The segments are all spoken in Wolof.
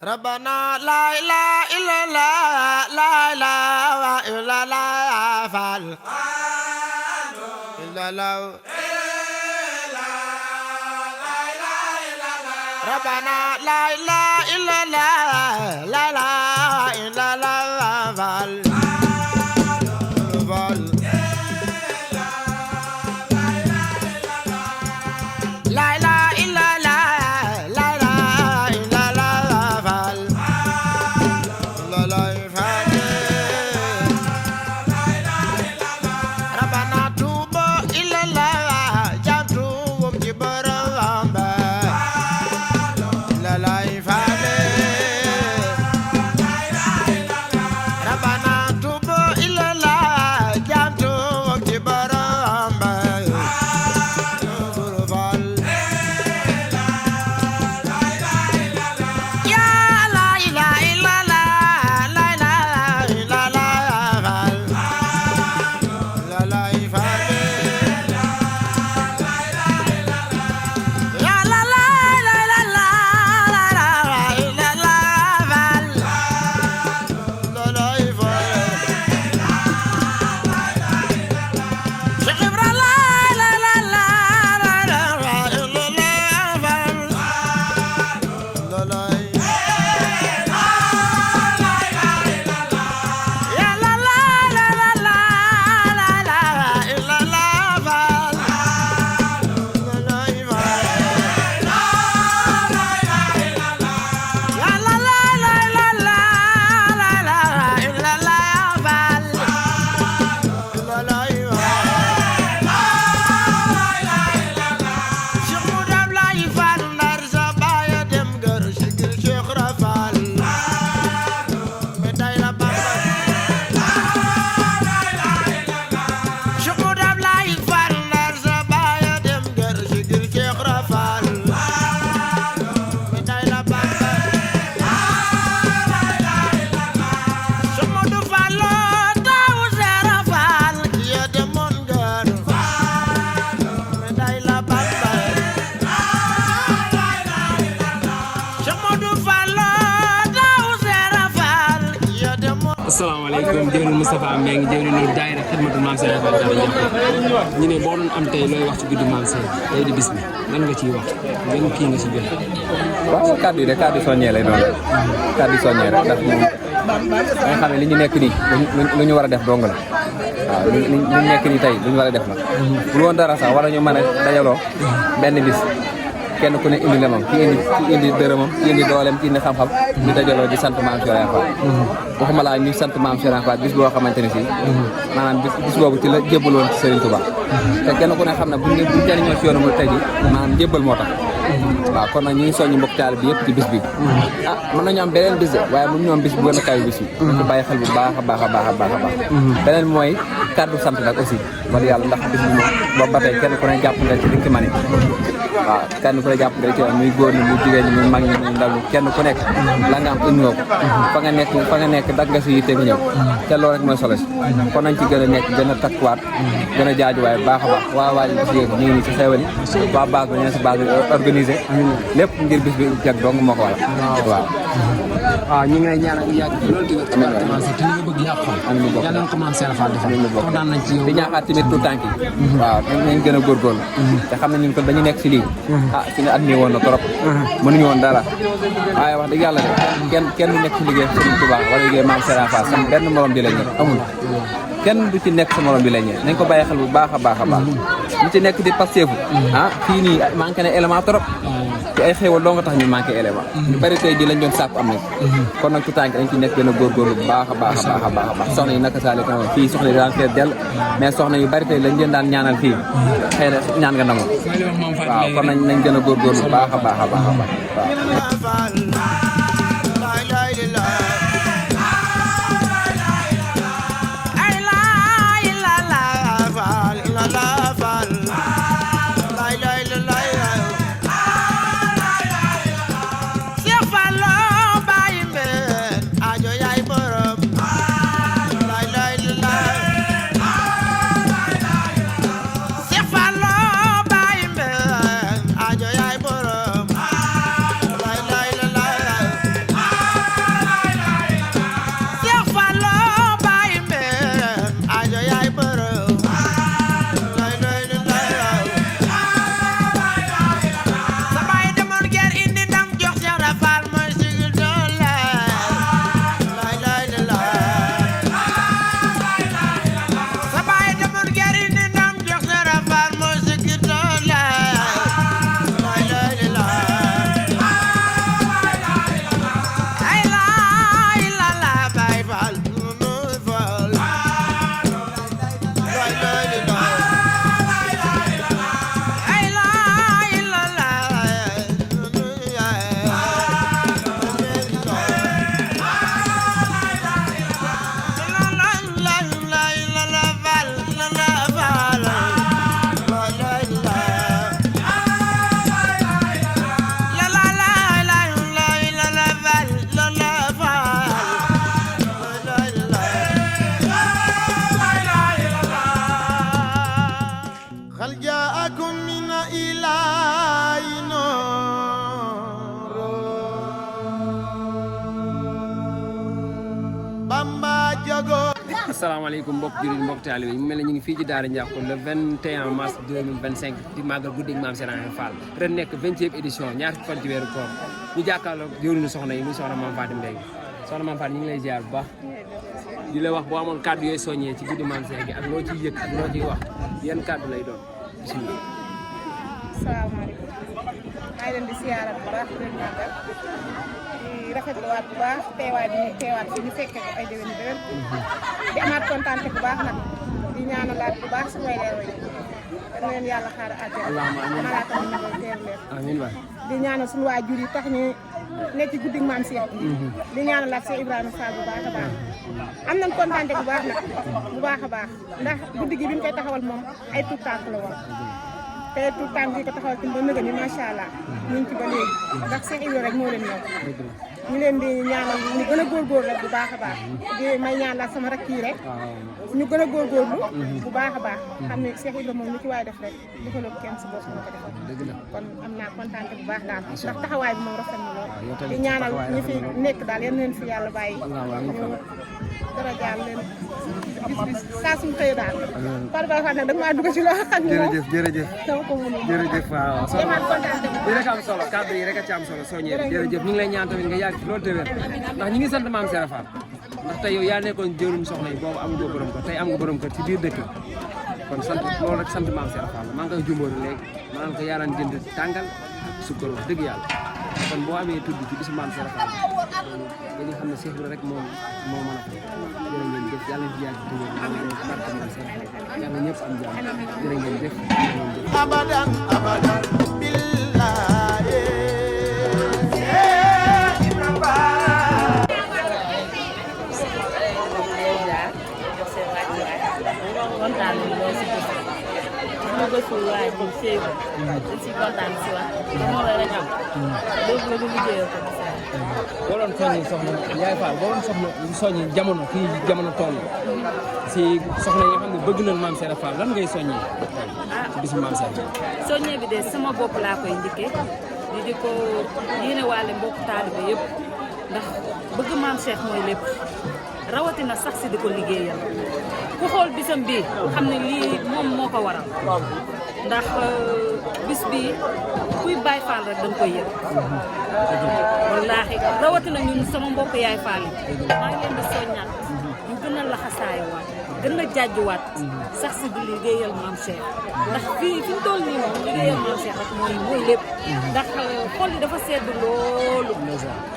ربنا لا إله إلا الله لا إله إلا الله فعل إلا الله ربنا لا إله إلا الله لا إله إلا الله فعل لا إله إلا الله لا إله إلا الله فعل لا لا يفعل ربنا توب إلا الله جاتو جبران لا لا يفعل ربنا توب إلا الله جاتو جبران asalaamaaleykum jëwriñ Moustapha Mbengue jëwriñu daayira xidmatul maam Cheikh Ibra Dara Ndiakhate ñu ne boo doon am tey looy wax ci guddi maam Cheikh tey di bis bi lan nga ciy wax ngeen kii nga ci jël. waaw kàddu yi de kàddu soññee lay doon kàddu soññee rek ndax moom nga xam ne li ñu nekk nii lu ñu war a def dong la waaw li ñu nekk nii tey lu ñu war a def la bu woon dara sax war nañu mën a dajaloo benn bis kenn ku ne indi lemam ki indi dërëmam ki indi dooleem ki indi xam-xam ñu dajaloo di sant maam Cheikh Ibra Fall waxuma laa ñuy sant maam Cheikh Ibra Fall bis boo xamante ne si maanaam bis boobu ci la jébbaloon ci Serigne Touba te kenn ku ne xam ne buñ jëriñoo ci yoonu mu tey ji maanaam jébbal moo tax waaw kon nag ñu ngi soññi mbokk taal bi yëpp ci bis bi mën nañu am beneen bis de waaye mun ñoom bis bu gën a kaw bis bi ñu bàyyi xel bu baax a baax a baax a baax a baax beneen mooy kàddu sant nag aussi wax yàlla ndax bis bi moom boobu ba tey kenn ku ne jàpp nga ci li ci mani waaw kenn ku ne jàpp nga ci muy góor ñi muy jigéen ñi muy mag ñi muy ndaw ñi kenn ku nekk la nga am indi nga ko fa nga nekk dag nga si yitte nga ñëw te loolu rek mooy solo si kon nañ ci gën a nekk gën a takkuwaat gën a jaajuwaay baax a baax waa waa bis yéeg ñu ngi nii si xeewal yi waa base ba ñeen si base bi organisé lépp ngir bis bi jag dong moo ko waral waaw waaw ñu ngi lay ñaanal yàgg loolu di nga commencé te li nga bëgg yàq xam yàlla na ko maam Cheikh Fall defal kontaan nañ ci yow di ñaaxaat tamit tout tànk yi waaw nañ gën a góorgóorlu te xam ne ñun kon dañu nekk si lii suñu at mi woon na trop mënuñu woon dara waaye wax dëgg yàlla de kenn du nekk si liggéey Serigne Touba wala liggéey maam Cheikh Fall sam benn morom di la ñëw amul kenn du ci nekk sa morom bi la ñëw nañ ko bàyyi xel bu baax a baax a baax ñu ci nekk di passeefu fii nii manqué na élément trop te ay xéewal doo nga tax ñu manqué élément ñu bari tey di lañ doon sàkku am nañ kon nag tout temps dañ ci nekk gën a góorgóorlu bu baax a baax a baax a baax a baax soxna yi naka saale kanam fii soxna yi daan fees dell mais soxna yu bari tey lañ leen daan ñaanal fii xëy na ñaan nga nangu waaw kon nañ gën a góorgóorlu bu baax a baax a baax a baax asalaamaaleykum mbokk jullit mbokk taalibe yi mu mel ne ñu ngi fii ci Daara Ndiakhoul le 21 mars 2025 di màggal guddi Maam Cheikh Ibrahima Fall ren nekk 20e édition ñaar fukki fan ci weeru koor ñu jàkkaarloog jëwriñu soxna yi muy soxna Mame Faty Mbengue soxna Mame Faty ñu ngi lay ziar bu baax di la wax boo amoon kàddu yooyu soññee ci guddi Maam Cheikh gi ak loo ciy yëg ak loo ciy wax yan kàddu lay doon bisimilah. asalaamaaleykum maa ngi leen di siyaara bu baax di leen màggal di rafetluwaat bu baax teewaay bi ñu teewaat fi ñu fekkee ko ay déwén déwén di amaat kontaan bu baax nag di ñaanalaat bu baax su way leer way dañ leen yàlla xaar àjjana malaaka ñu ngi teew leen amiin waay di ñaanal suñu waajur yi tax ñu nekk ci guddi Maam Cheikh di ñaanalaat Cheikh Ibrahima Fall bu baax a baax am nañ kontaan bu baax nag bu baax a baax ndax guddi gi bi ñu koy taxawal moom ay tuut tànk la woon te tout temps bi ko taxawal ci ba nëgë ni macha allah ñu ngi ci ba léegi ndax Cheikh Ibrahima rek moo leen ñëw ñu leen di ñaanal ñu gën a góorgóorlu rek bu baax a baax di may ñaanal sama rakk yi rek ñu gën a góorgóorlu bu baax a baax xam ne Cheikh Ibrahima moom lu ci waay def rek defaloo kenn si bopp moo ko defal kon am naa kontaan bu baax daal ndax taxawaay bi moom rafet na lool di ñaanal ñi fi nekk daal yéen leen fi yàlla bàyyi ñu dara jaar leen bis saa suñu xëy daal par rapport nag da nga maa dugg ci loo xam ne moom jërëjëf waaw li rek am solo kàddu yi rek a ci am solo soññee jërëjëf ñu ngi lay ñaan tamit nga yàgg loolu te wér ndax ñu ngi sant Maam Cheikh Fall ndax tey yow yaa nekkoon jëwriñ soxna yi boobu am nga borom kër tey am nga borom kër ci biir dëkk kon sant loolu rek sant Maam Cheikh Fall maa ngi koy jumbóori léegi maa ngi ko yaalaan jënd tàngal ak sukkar wax dëgg yàlla kon boo amee tudd ci bisu Maam Cheikh Fall dañuy xam ne Cheikh Ibrahima rek moo mën a ko jërë ngeen jëf yàlla ci yàgg dëgg barke Maam Cheikh Fall yàlla ñëpp am jàmm jërë ngeen jëf abadan abadan billahi kontaan nañu lool si bés bi ñu gëstu waay bi séy ba dañ si kontaan si wax moo la rek am loolu la ñu liggéeyal ko boo doon soññi soxna Yaay Fall boo doon soññi jamono fii jamono toll si soxna yi nga xam ne bëgg nañ Maam Cheikh Fall lan ngay soññi si bisu Maam Cheikh soññee bi de sama bopp laa koy njëkkee di ko yéene waale mbokk taalibe yëpp ndax bëgg Maam Cheikh mooy lépp rawatina sax si di ko liggéeyal ku xool bisam bii xam ne lii moom moo ko waral ndax bis bi kuy Baay Faal rek dañ koy yëg wallaahi rawatina ñun sama mbokk Yaay Faal yi maa ngi leen di soññaat ñu gën a laxasaayiwaat gën a jàjjuwaat sax si di liggéeyal Maam Cheikh ndax fii fi mu toll nii moom liggéeyal Maam Cheikh rek mooy lépp ndax xol yi dafa sedd loolu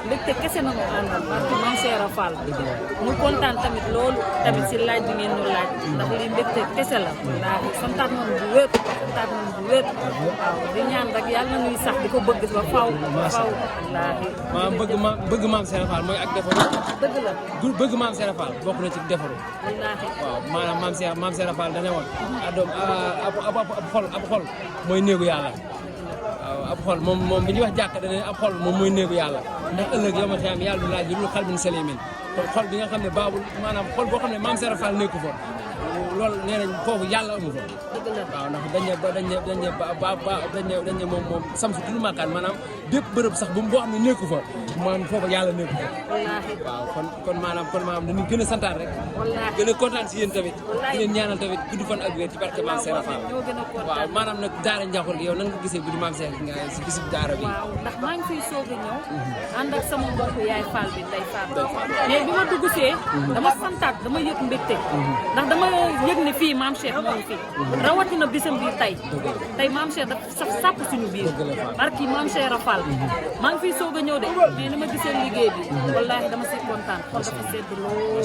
mbégte kese na mu àndal parce que Maam Cheikh Fall mu kontaan tamit loolu tamit si laaj bi ngeen ñu laaj ndax lii mbégte kese la wallaahi santaat nañu bu wér waaw di ñaan rek yàlla na ñuy sax di ko bëgg ba faw wallaahi bëgg Maam Cheikh Fall mooy ak defaru dëgg la bëgg Maam Cheikh Fall bokk na ci defaru wallaahi waaw maanaam Maam Cheikh Fall dane woon ab xol mooy néegu yàlla waaw ab xol moom bi ñuy wax jàkk dane ab xol moom mooy néegu yàlla ndax ëllëg yow ma xam yàlla du laaj lu xalbin salimin kon xol bi nga xam ne baabul maanaam xol boo xam ne Maam Cheikh Fall nekku fa loolu nee nañ foofu yàlla amu fa waaw ndax dañ ne moom samsu tulu maakaan maanaam bépp bërëb sax boo xam ne nekku fa maanaam foofu yàlla nekku fa waaw kon maanaam dañuy gën a santaan rek gën a kontaan si yéen tamit di leen ñaanal tamit gudd fan ak wér ci barke Maam Cheikh Fall waaw maanaam nag Daara Ndiakhoul gi yow nan nga gisee guddi Maam Cheikh nga si bisub daara bi waaw ndax maa ngi fiy soog a ñëw ànd ak sama mbokk Yaay Fall bi Ndeye Fall mais bi ma dugg see dama santaat dama yëg mbégte ndax dama yëg ne fii Maam Cheikh moo ngi fii rawatina bisam bii tey Maam Cheikh dafa saf sàpp suñu biir barki Maam Cheikh Fall maa ngi fiy soog a ñëw de mais ni ma gisee liggéey bi wallaahi dama si kontaan xol dafa sedd loolu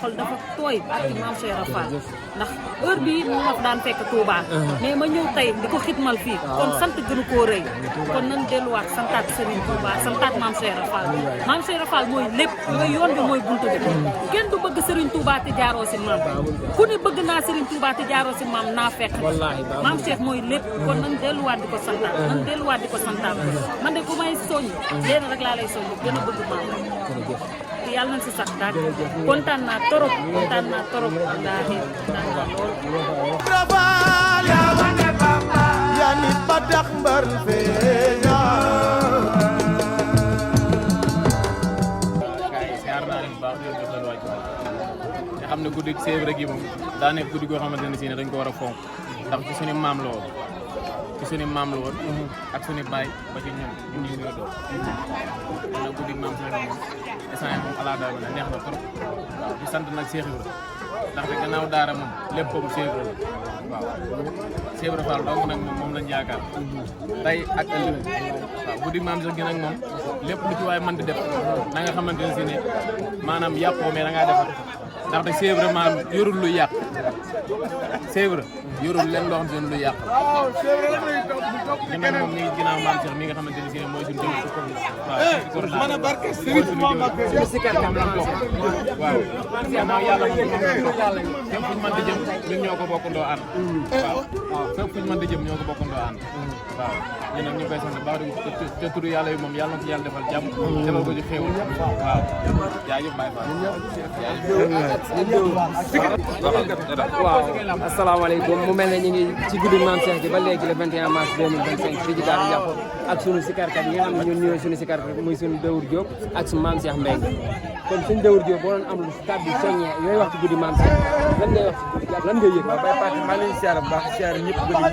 xol dafa tooy barki Maam Cheikh Fall ndax heure bii mu wax daan fekk Touba mais ma ñëw tey di ko xitmal fii kon sant gënu koo rëy kon nan delluwaat santaat Serigne Touba santaat Maam Cheikh Fall Maam Cheikh Fall mooy lépp mooy yoon bi mooy buntu bi kenn du bëgg Serigne Touba te jaaroo si maam ku ne bëgg naa Serigne Touba te jaaroo si maam naa fekk Maam Cheikh mooy lépp kon nan delluwaat di ko santaat man de ku may soññ leen rek laa lay soññ gën a bëgg maam yàlla nañ si sax daal kontaan naa torop wallaahi ya nit ba tax mbar feeña te xam ne guddi Sèye Ibra gi moom daa nekk guddi goo xamante ne si ne dañ ko war a fonk ndax ci suñu maam la woon ak suñu baay ba ci ñun ñu ñëw doon kon nag guddi maam Sèye moom instant moom ala daal la neex na trop waaw di sant nag Cheikh Ibra ndaxte gannaaw daara moom léppam Sèye Ibra la waaw Sèye Ibra Fall donc nag moom lañ yaakaar tey ak ëllëg waaw guddi maam Sèye gi nag moom lépp lu ci waay mën di def na nga xamante ne si ne maanaam yàqoo mais da ngaa defar ndaxte Sèye Ibra maanaam yorul luy yàq Sèye Ibra yorul leen loo xam ne luy yàq ñun nag moom ñu ngi ginnaaw maam Cheikh mi nga xamante ne si ne mooy suñu jëmm waaw mën a barke suñu sikar kam lan bokk waaw gannaaw yàlla moom fépp fuñu mën di jëm ñun ñoo ko bokkandoo ànd waaw fépp fuñu mën di jëm ñoo ko bokkandoo ànd waaw ñun nag ñu koy sant baax di te tudd yàlla yi moom yàlla na ko yàlla defal jàmm defal ko ci xéewal waaw jaajëf Baye Fall waaw asalaamaaleykum mu mel ne ñu ngi ci guddi maam Cheikh gi ba léegi le 21 mars 2025 fii ci Daaru Ndiakhou ak sunu sikarkat yi nga xam ne ñun ñooy sunu sikarkat muy sunu Dawur Diop ak su maam Cheikh Mbengue kon suñu Dawur Diop boo doon am lu kàddu soññee yooyu wax ci guddi maam Cheikh lan ngay wax ci guddi gi ak lan ngay yëg waaw Baye Fatou maa ngi leen di siyaare bu baax siyaare ñëpp guddi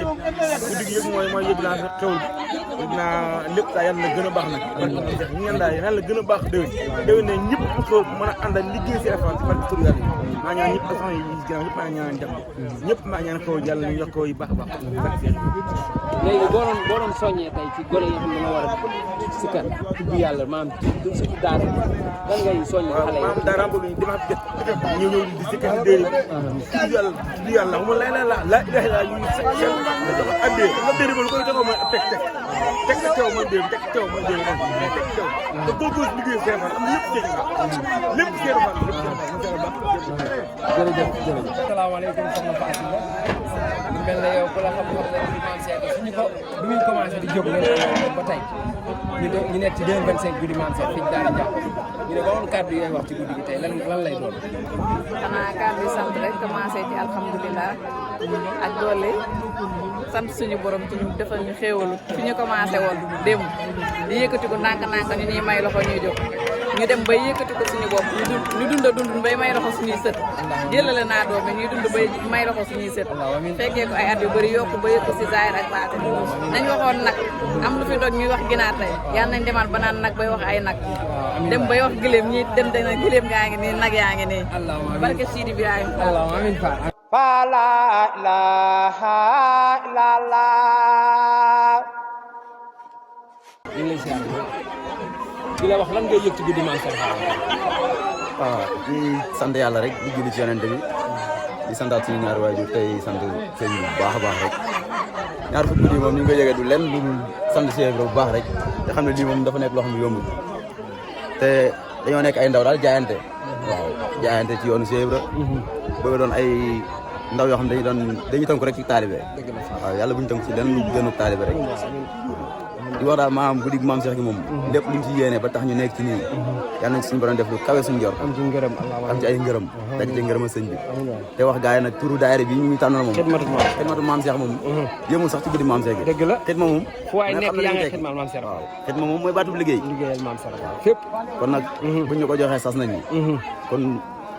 gi yëpp mooy yëg naa xewul yëg naa lépp daal yàlla na gën a baax nag ñu ngeen daal yàlla na gën a baax déwén ne ñëpp ko mën a àndal liggéey si référence ci barke tur yàlla maa ñaan ñëpp dafa yi ginnaaw ñëpp maa ñaan jàmm ñëpp maa ñaan xew yàlla ñu yokk yi baax a baax léegi boo doon soññee tey ci gone yi nga xam ne dañoo war a sikkar tudd yàlla maam ci daara lan ngay soññee xale yi. maam daara boobu ñu demaat ñëw di sikkar di déeri tudd yàlla mu la ilaha illa ñu sel nga jox addee nga déeri ba lu koy joxoo mooy teg sa teew mooy déeri teg teew mooy déeri teg teew te góorgóorlu liggéey Sèye Fall am lépp Sèye Fall lépp Sèye Fall jërëjëf. asalaamaaleykum soxna Fatou la mu mel ne yow ku la xam-xam ne di maam Cheikh suñu ko bi muy commencé di jóg ngeen ba tey ñu nekk ci 2025 guddi maam Cheikh fii Daaru Ndiakhou ñu ne ba woon kàddu yooyu wax ci guddi gi tey lan lay doon. xanaa kàddu sant rek commencé ci alhamdulilah ak doole sant suñu borom ci ñu defal ñu xéewalu fi ñu commencé woon démb di yëkkati ko ndànk-ndànk ñu ñuy may loxo ñuy jóg ñu dem bay yëkkati ko suñu bopp ñu dund bay may loxo suñuy sët jëlale naa doom bi ñuy dund bay may loxo suñuy sët fekkee ko ay at yu bëri yokku ba yëkku si zaahir ak baatin nañ waxoon nag am lu fi doon ñuy wax ginaar tey yàlla nañ demaat ba naan nag bay wax ay nag dem bay wax giléem ñi dem dana giléem gaa ngi nii nag yaa ngi nii barke Sidi Ibrahima Fa la ilaha illallah. ñu ngi lay siyaar di la wax lan ngay yëg ci guddi maam Cheikh. waaw di sant yàlla rek di julli ci yonent bi di santaat suñu ñaari waajur tey sant sëñ bi bu baax a baax rek ñaar fukki guddi moom ni ñu ko yëgee du lenn lu sant Sèye Ibra bu baax rek te xam ne lii moom dafa nekk loo xam ne yombul te dañoo nekk ay ndaw daal jaayante waaw jaayante ci yoonu Sèye Ibra bëgg doon ay ndaw yoo xam ne dañuy tënk rek ci taalibe waaw yàlla buñu tënk ci lenn lu gënu taalibe rek di wax daal maanaam guddi maam Cheikh gi moom lépp luñ ci yéene ba tax ñu nekk ci nii yàlla nañ ci suñu borom def lu kawe suñu jor am ci ay ngërëm daj ci ngërëm sëñ bi te wax gars yi nag turu daayira bi ñu tànnal moom xidmatu maam Cheikh moom yëmul sax ci guddi maam Cheikh gi dëgg la xidma moom fu waay nekk yaa ngi xidmal maam Cheikh waaw xidma moom mooy baatub liggéeyal maam Cheikh waaw fépp kon nag buñ ñu ko joxee sas nañ ñi kon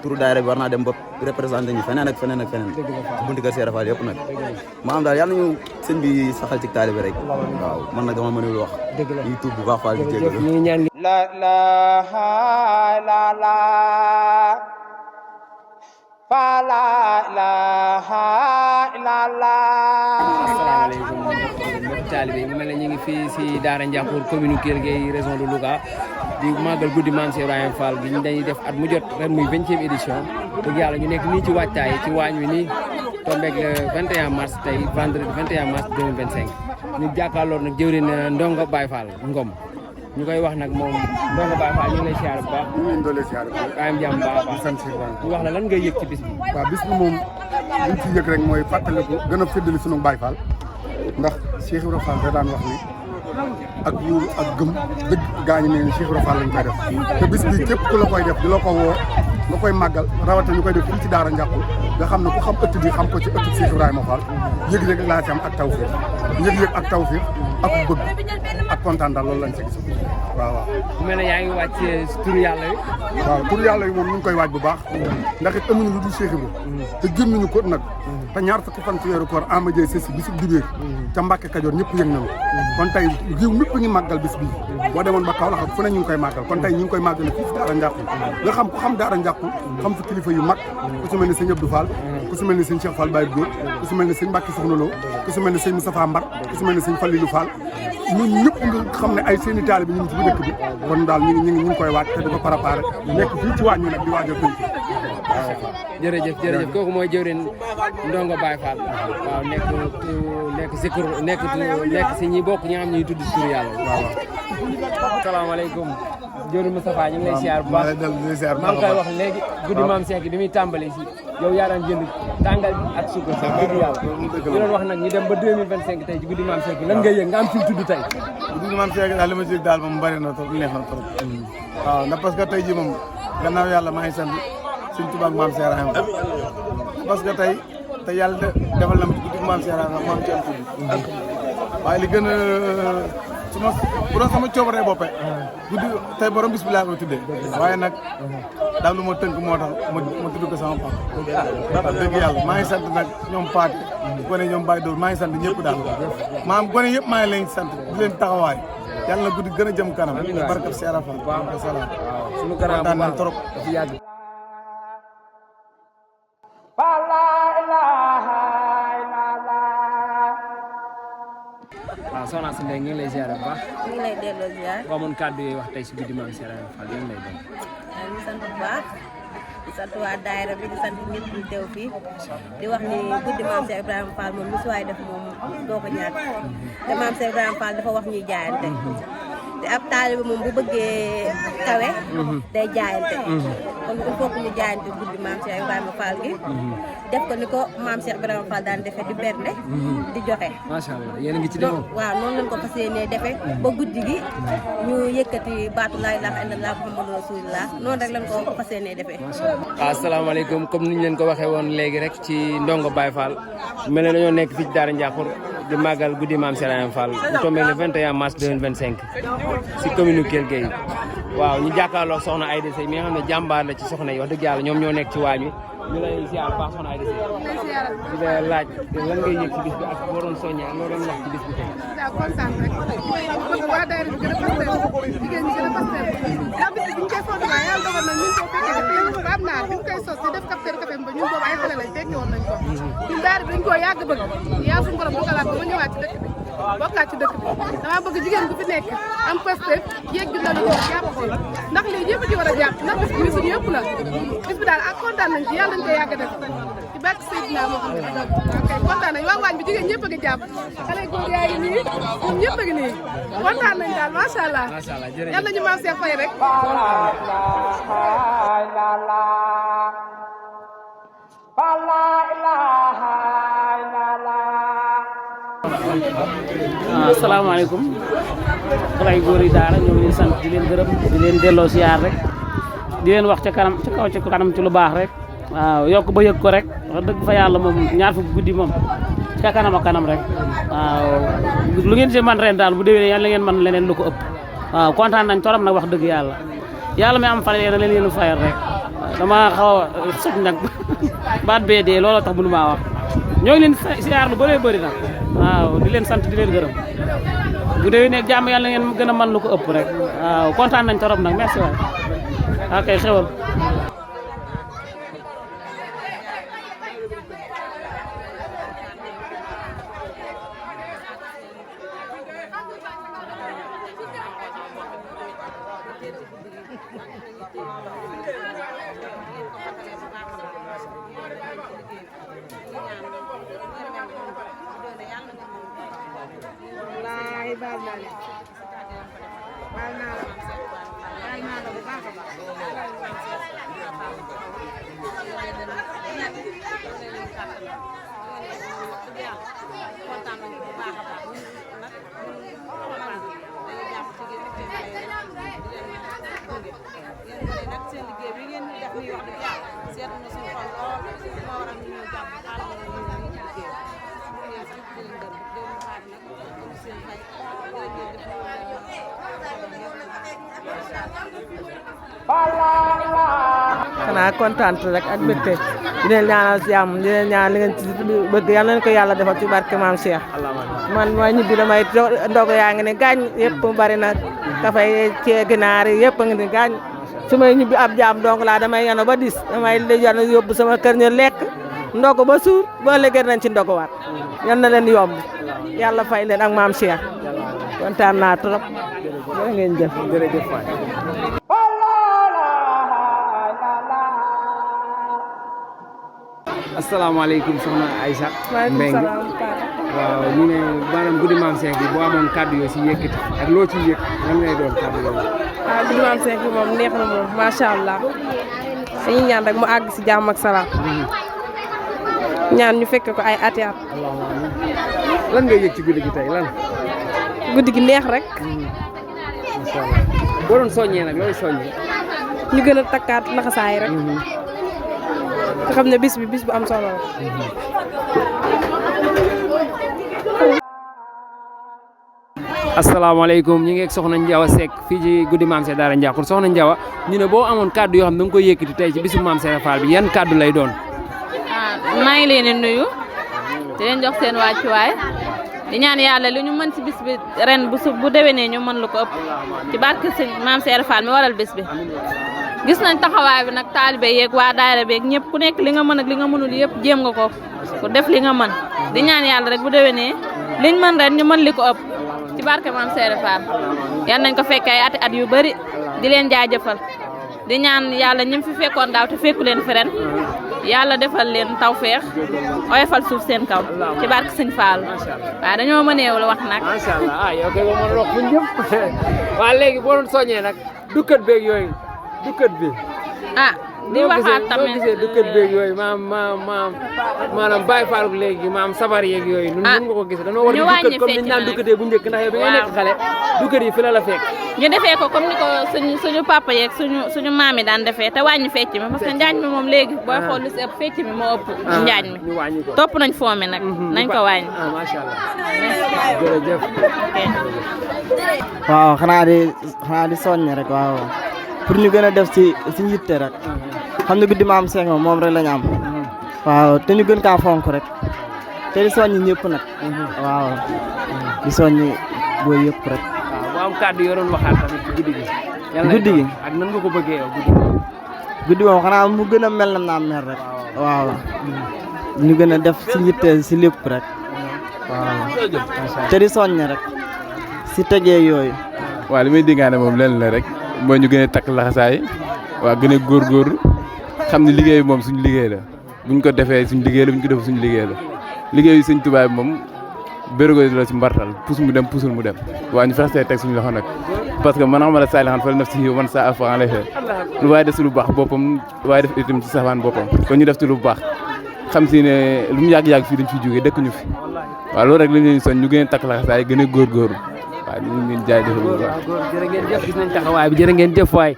turu daayira bi war naa dem ba représenté ñu feneen ak feneen ci bunti kër Sèye Fall yëpp nag maanaam daal yàlla nañu sëñ bi saxal ci taalibe rek waaw man nag dama mënul wax ñuy tuub bu baax Fall di jégalu La ilaha illallah. Fa la ilaha illallah. asalaamaaleykum mbokki taalibe yi mu mel ne ñu ngi fii si Daara Ndiakhou commune Kelle Gueye région de Louga di màggal guddi maam Cheikh Ibrahima Fall bi ñu dañuy def at mu jot ren muy 20e édition dëgg yàlla ñu nekk nii ci waajtaay ci waañ wi nii tombeeg le 21 mars tey vendredi 21 mars 2025 ñu jàkkaarloo nag jëwriñ Ndongo Baye Fall Ngom ñu koy wax nag moom Ndongo Baye Fall ñu ngi lay siyaar bu baax. ñu ngi doole siyaar bu baax. kaayam jàmm baax a baax ñu wax la lan ngay yëg ci bis bi. waaw bis bi moom liñ ci yëg rek mooy fàttaliku gën a féddali sunu Baye Fall ndax Cheikh Ibrahima Fall da daan wax ni ak yuur ak gëm dëgg gaañu ne Cheikh Ibrahima Fall lañ koy def te bis bi képp ku la koy def di la ko woo nga koy màggal rawatina ñu koy def fii ci Daara Ndiakhou nga xam ne ku xam ëtt bi xam ko ci ëtt Cheikh Ibrahima Fall yëg-yëg laa ci am ak tawfiq yëg-yëg ak tawfiq ak bëgg ak kontaan daal loolu lañ ci gis waaw bu mel ne yaa ngi wàcc turu yàlla yi. waaw turu yàlla yi moom ñu ngi koy waaj bu baax. ndax it amuñu lu dul Cheikh Ibra. te gën nañu ko nag. te ñaar fukki fan ci weeru koor Ama Dieye Cissé bisu dibéer ca Mbàkke Kajoor ñëpp yëg nañu kon tey réew mépp ñu màggal bis bii boo demoon ba Kaolack fu ne ñu ngi koy màggal kon tey ñu ngi koy màggal fii si Daara Njàqul nga xam ku xam Daara Njàqul xam fi kilifa yu mag ku si mel ni sëñ Abdou Fall ku si mel ni sëñ Cheikh Fall Baye Góor ku si mel ni sëñ Mbàkke Soxna Lo ku si mel ni sëñ Moustapha Mbar ku si mel ni sëñ Fallilou Fall ñun ñëpp nga xam ne ay seeni taalibe bi ñu ngi ci biir dëkk bi kon daal ñu ngi koy waaj te di ko préparé nekk fii ci waañ ñi nag di waajal pénc jërëjëf kooku mooy jëwriñ Ndongo Baye Fall waaw nekk zikr nekk si ñi bokk ñi nga xam ñuy tudd tur yàlla waaw asalaamaaleykum jëwriñ Moustapha ñu ngi lay siyaar bu baax maa ngi koy wax léegi guddi maam Cheikh bi muy tàmbali si yow yaa daan jënd tàngal bi ak suukar sax dëgg yàlla ñu doon wax nag ñu dem ba 2025 tey ci guddi maam Cheikh lan ngay yëg nga am fi tudd tey guddi maam Cheikh daal li ma ci daal moom bari na trop neex na trop waaw ndax parce que tey ji moom gannaaw yàlla maa ngi sant Sëñ Tuubaa ak maam Cheikh Rahima parce que tey yàlla defal na ma ci guddi maam Cheikh Rahima maam ci am tudd waaye li gën a bu doon sama coobaree boppe guddi tey borom bis bi laa koy tuddee waaye nag daal lu ma tënk moo tax ma tudd ko sama papa dëgg yàlla maa ngi sant nag ñoom Paate gone ñoom Baye Dóor maa ngi sant ñëpp daal maam gone yëpp maa ngi leen sant di leen taxawaay yàlla na guddi gën a jëm kanam barkab Cheikh Rafa salaam suñu garab kontaan nañ trop dafa yàgg waaw soxna si Ndeye ñu ngi lay ziar bu baax. ñu ngi lay delloo ziar. boo amoon kàddu yi wax tey si guddi maam Cheikh Ibrahima Fall yéen lay doon. ñu sant bu baax di sant waa daayira bi di sant ñëpp ñu teew fii di wax ni guddi maam Cheikh Ibrahima Fall moom lu si waay def moom doo ko ñàkk te maam Cheikh Ibrahima Fall dafa wax ñuy jaayante. te ab taalibe moom bu bëggee kawe. day jaayante. kon il faut que ñu jaayante guddi maam Cheikh Ibrahima Fall gi. def ko ni ko maam Cheikh Ibrahima Fall daan defee di bernde. di joxe. macha allah yéen a ngi ci demoon. waaw noonu lañ ko fas yéenee defee ba guddi gi ñu yëkkati baatu laa ilaaha illallaah Muhammadu Rasulullah noonu rek lañ ko fas yéenee defee. waaw asalaamaaleykum comme ni ñu leen ko waxee woon léegi rek ci Ndongo Baye Fall mel ne dañoo nekk fii ci Daara Ndiakhour di màggal guddi maam Cheikh Ibrahima Fall bu tombé le 21 mars 2025 si commune Kell Gueye waaw ñu jàkkaarloo soxna Aïda Seye mi nga xam ne jàmbaar la ci soxna yi wax dëgg yàlla ñoom ñoo nekk ci waañ wi ñu lay ziar bu baax soxna Aïda Seye di la laaj lan ngay yëg ci bis bi ak boo doon soññee ak loo doon wax ci bis bi tey. waaw kontaan rek bëgg waa daayira bi gën a pasteur jigéen ñi gën a pasteur ndax bis bi ñu koy fondement yàlla dogal na ñun ko fekkee ba am naa bi ñu koy sos di def capteur café ba ñun boobu ay xale lañ fekke woon nañ ko ñun daayira bi dañ koo yàgg bëgg yaa suñu borom dugalaat ba ma ñëwaat ci dëkk bi bokkaat ci dëkk bi dama bëgg jigéen bu fi nekk am pasteur yéeg bi la ñu jàpp ko ndax lii ñëpp ci war a jàpp ndax bis bi suñu yëpp la bis bi daal ak kontaan nañ ci yàlla dañ koy yàgg def ci barke Seydina moo xam ne ok kontaan nañ waa waañ bi jigéen ñëpp a ngi jàpp xale góor yaa ngi nii ñoom ñëpp a ngi nii kontaan nañ daal macha allah yàlla ñu maam Cheikh fay rek asalaamaaleykum xale góor yi daara ñoo ngi leen sant di leen gërëm di leen delloo siyaar rek di leen wax ca kanam ca kaw ca kanam ci lu baax rek waaw yokk ba yëg ko rek wax dëgg fa yàlla moom ñaar fukki guddi moom ca kanam ak kanam rek waaw lu ngeen si man ren daal bu déwénee yàlla ngeen man leneen lu ko ëpp waaw kontaan nañ torop nag wax dëgg yàlla mi am fan yéen a leen yéen fayal rek dama xaw a sëñ nag baat bee dee looloo tax mënu maa wax ñoo ngi leen siyaar lu bëree bëri nag waaw di leen sant di leen gërëm bu déwénee jàmm yàlla ngeen gën a man lu ko ëpp rek waaw kontaan nañ torop nag merci waay ok xewal wallaahi baal naa leen baal naa la bu baax a baax Thank you. xanaa kontaan rek ak mbégte di leen ñaanal jàmm di leen ñaanal li ngeen ci bëgg yal nañu ko yàlla defal ci barke maam Cheikh man mooy ñibbi damay ndogu yaa ngi ne gaañ yëpp bari na dafay cee ginaar yi yëpp a ngi ne gaañ su may ñibbi ab jaam donc laa damay yano ba dis damay yano yóbbu sama kër ñu lekk ndogu ba suur ba léegi nañ ci ndoguwaat yal na leen yomb yàlla fay leen ak maam Cheikh kontaan naa trop jërë ngeen jëf jërëjëf waay. asalaamaaleykum soxna Aïssa Mbengue waaw ñu ne maanaam guddi maam Cheikh bi boo amoon kàddu yoo si yëkkati ak loo ciy yëg lan lay doon kàddu yooyu. guddi maam Cheikh bi moom neex na moom macha allah dañuy ñaan rek mu àgg si jàmm ak salaam ñaan ñu fekk ko ay ati at. lan ngay yëg ci guddi gi tey lan. guddi gi neex rek. macha allah boo doon soññee nag looy soññee. ñu gën a takkaat laxasaay rek. nga xam ne bis bi bis bu am solo la. asalaamaaleykum ñu ngi ak soxna Ndiawa Seck fii ci guddi maam Cheikh Daara Ndiakhoul soxna Ndiawa ñu ne boo amoon kàddu yoo xam ne da nga koy yëkkati tey ci bisu maam Cheikh Fall bi yan kàddu lay doon. maa ngi leen di nuyu di leen jox seen wàccuwaay di ñaan yàlla li ñu mën ci bis bi ren bu déwénee ñu mën lu ko ëpp ci barke sëñ maam Cheikh Fall mi waral bis bi. gis nañ taxawaay bi nag taalibe yeeg waa daayira beeg ñëpp ku nekk li nga mën ak li nga mënul yëpp jéem nga ko ku def li nga mën di ñaan yàlla rek bu déwénee liñ mën ren ñu mën li ko ëpp ci barke maam Cheikh Fall yan nañ ko fekk ay at yu bari di leen jaajëfal di ñaan yàlla ñim fi fekkoon daaw te fekku leen fi ren yàlla defal leen tawfeex oyofal suuf seen kaw ci barke sëñ Fall waaw dañoo mëneewul wax nag. macha allah ah yow kay ba mën a wax buñ jëm waaw léegi boo doon soññee nag dukkat beeg yooyu dukkat bi. ah di waxaat tamit noo gisee dukkat beeg yooyu maanaam Baye Fall léegi maam sabar yeeg yooyu. ah nun nga ko gisee dañoo war a dukkat comme ni ñu naan dukkatee bu njëkk ndax yow bi ngay nekk xale dukkat yi fi la la fekk. ñu defee ko comme ni ko suñu papa yeeg suñu maam yi daan defee te wàññi fecc mi parce que njaañ mi moom léegi booy xool lu si ëpp fecc mi moo ëpp njaañ mi topp nañ foo mi nag nañ ko wàññi. macha allah jërëjëf. waaw xanaa di soññ rek waaw pour ñu gën a def si yitte rek xam ne guddi maam Cheikh moom rek lañu am waaw te ñu gën kaa fonk rek te di soññ ñëpp nag waaw di soññ booy yëpp rek. waaw mu am kàddu yoo doon waxaat tamit ci guddi gi. guddi gi ak nan nga ko bëggee yow guddi moom xanaa mu gën a mel na naa mel rek waaw ñu gën a def si yitte si lépp rek waaw te di soññ rek si tegee yooyu. waaw li may dénkaane moom lenn la rek mooy ñu gën a takk laxasaay waa gën a góorgóorlu xam ne liggéey bi moom suñu liggéey la buñ ko defee suñu liggéey la buñ ko defee suñu liggéey la liggéeyu Sëñ Tuubaa bi moom bérégo la si mbartal pus mu dem pusul mu dem waa ñu fexe teg suñu loxo nag parce que man xamala saali xan fa la naf si man sa afan lay fee lu waaye def si lu baax boppam waaye def itam ci safaan boppam kon ñu def ci lu baax xam si ne lu mu yàgg-yàgg fii dañ fi jógee dëkk ñu fi waaw loolu rek lañ leen soñ ñu gën a takk laxasaay gën a góorgóorlu waaw ñu ngi leen jaay defal bu baax. waaw jërë ngeen jëf gis nañ taxawaay bi jërë ngeen jëf waay.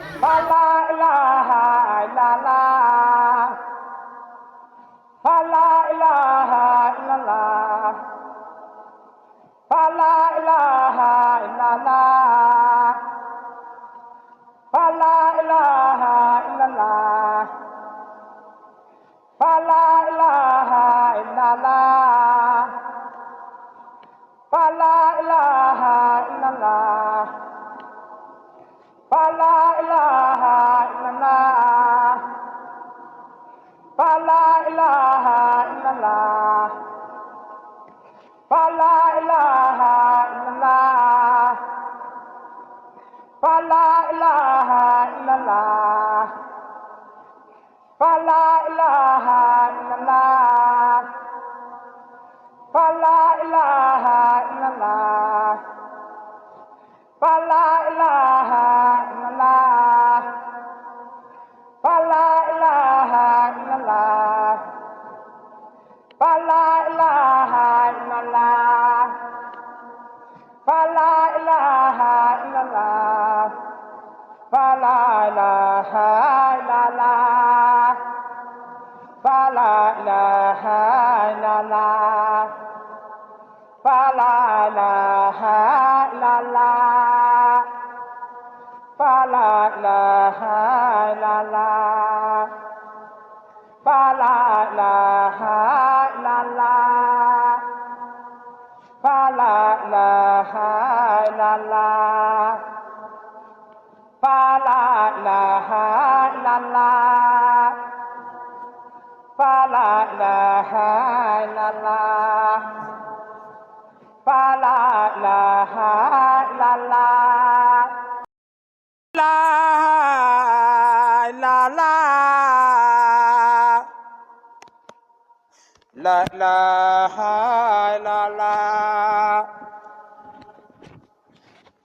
Fa illallah fa la ilaha illallah fa la ilaha illallah fa la ilaha illallah fa la ilaha illallah fa la ilaha illallah la ilaha illallah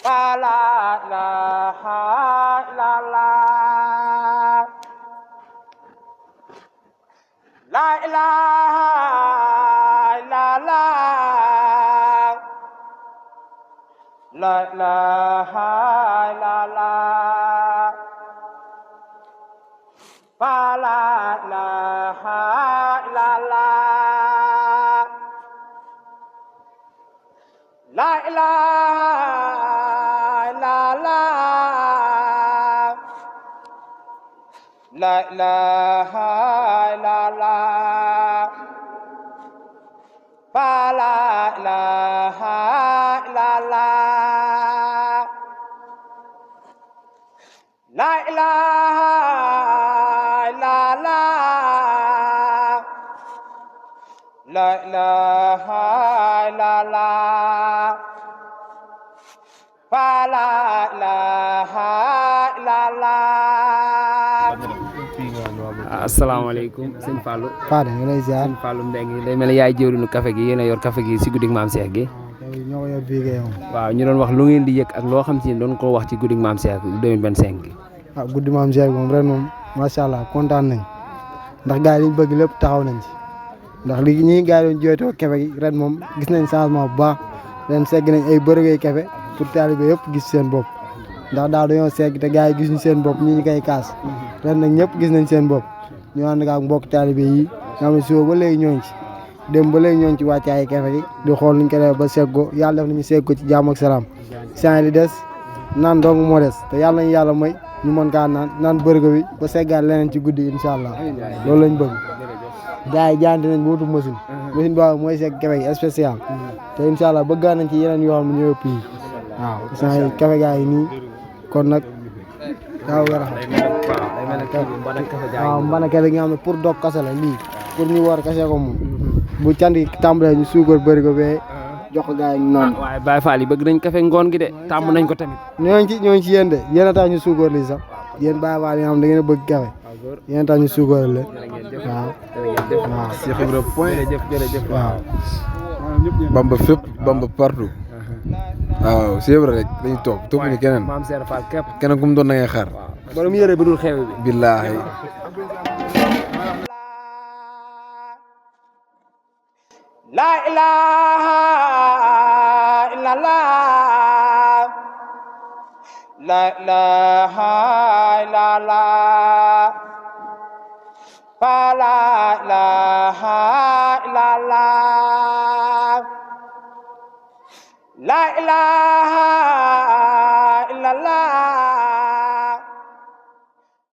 fa la ilaha illallah la ilaha illallah la ilaha illallah fa la ilaha illallah la ilaha illallah la ilaha illallah fa la ilaha illallah la ilaha illallah la ilaha illallah fa la ilaha illallah asalaamaaleykum sëñ Fallou. Fade nga lay ziar sëñ Fallou Mbengue day mel ne yaay jëwriñu café gi yéen a yor café gi si guddig maam Cheikh gi. ñoo ko yor bii kay moom. waaw ñu doon wax lu ngeen di yëg ak loo xam si ne doon ko wax ci guddig maam Cheikh 2025 gi. ah guddi maam Cheikh moom ren moom macha allah kontaan nañ ndax gars yi liñ bëgg lépp taxaw nañ ci ndax li ñi gars yi doon jooytoo café gi ren moom gis nañ changement bu baax ren segg nañ ay bërëgay café pour taalibe yëpp gis seen bopp ndax daaw dañoo segg te gars yi gis ñu seen bopp ñi ñu koy kaas ren nag ñëpp gis nañ seen bopp ñu ànd ak mbokk taalibe yi nga xam ne suba ba léegi ñooñ ci dem ba léegi ñooñ ci wàcce ay café gi di xool nuñ ko def ba segg ko yàlla def nañu segg ko ci jàmm ak salaam saa li des naan dong moo des te yàlla nañu yàlla may ñu mën kaa naan bërgo bi ba seggaat leneen ci guddi incha allah loolu lañ bëgg gars yi jaante nañ ba wutu machine boobu mooy segg café gi spécial te incha allah bëggaa nañ ci yeneen yoo xam ne ñoo ëpp yi waaw saa yi café gaa yi nii kon nag waaw war a waaw mbana café gi nga xam ne pour dog kase la lii pour ñu war kase ko moom bu candi tàmbalee ñu suukar bërgo bee jox ko gars yi noonu. waaye Baye Fall yi bëgg nañ café ngoon gi de tàmm nañ ko tamit. ñooñu ci yéen de yéen a tax ñu suukar lii sax yéen Baye Fall yi nga xam da ngeen a bëgg café yéen a tax ñu suukar leen waaw. waaw Cheikh Ibra point jërëjëf waaw. Bamba fépp Bamba partout waaw Cheikh Ibra rek dañuy toog toppuñu keneen maam Cheikh Fall képp keneen ku mu doon na ngay xaar borom yére bi dul xew bi billaahi la ilaha illallah la ilaha illallah fa la ilaha illallah la ilaha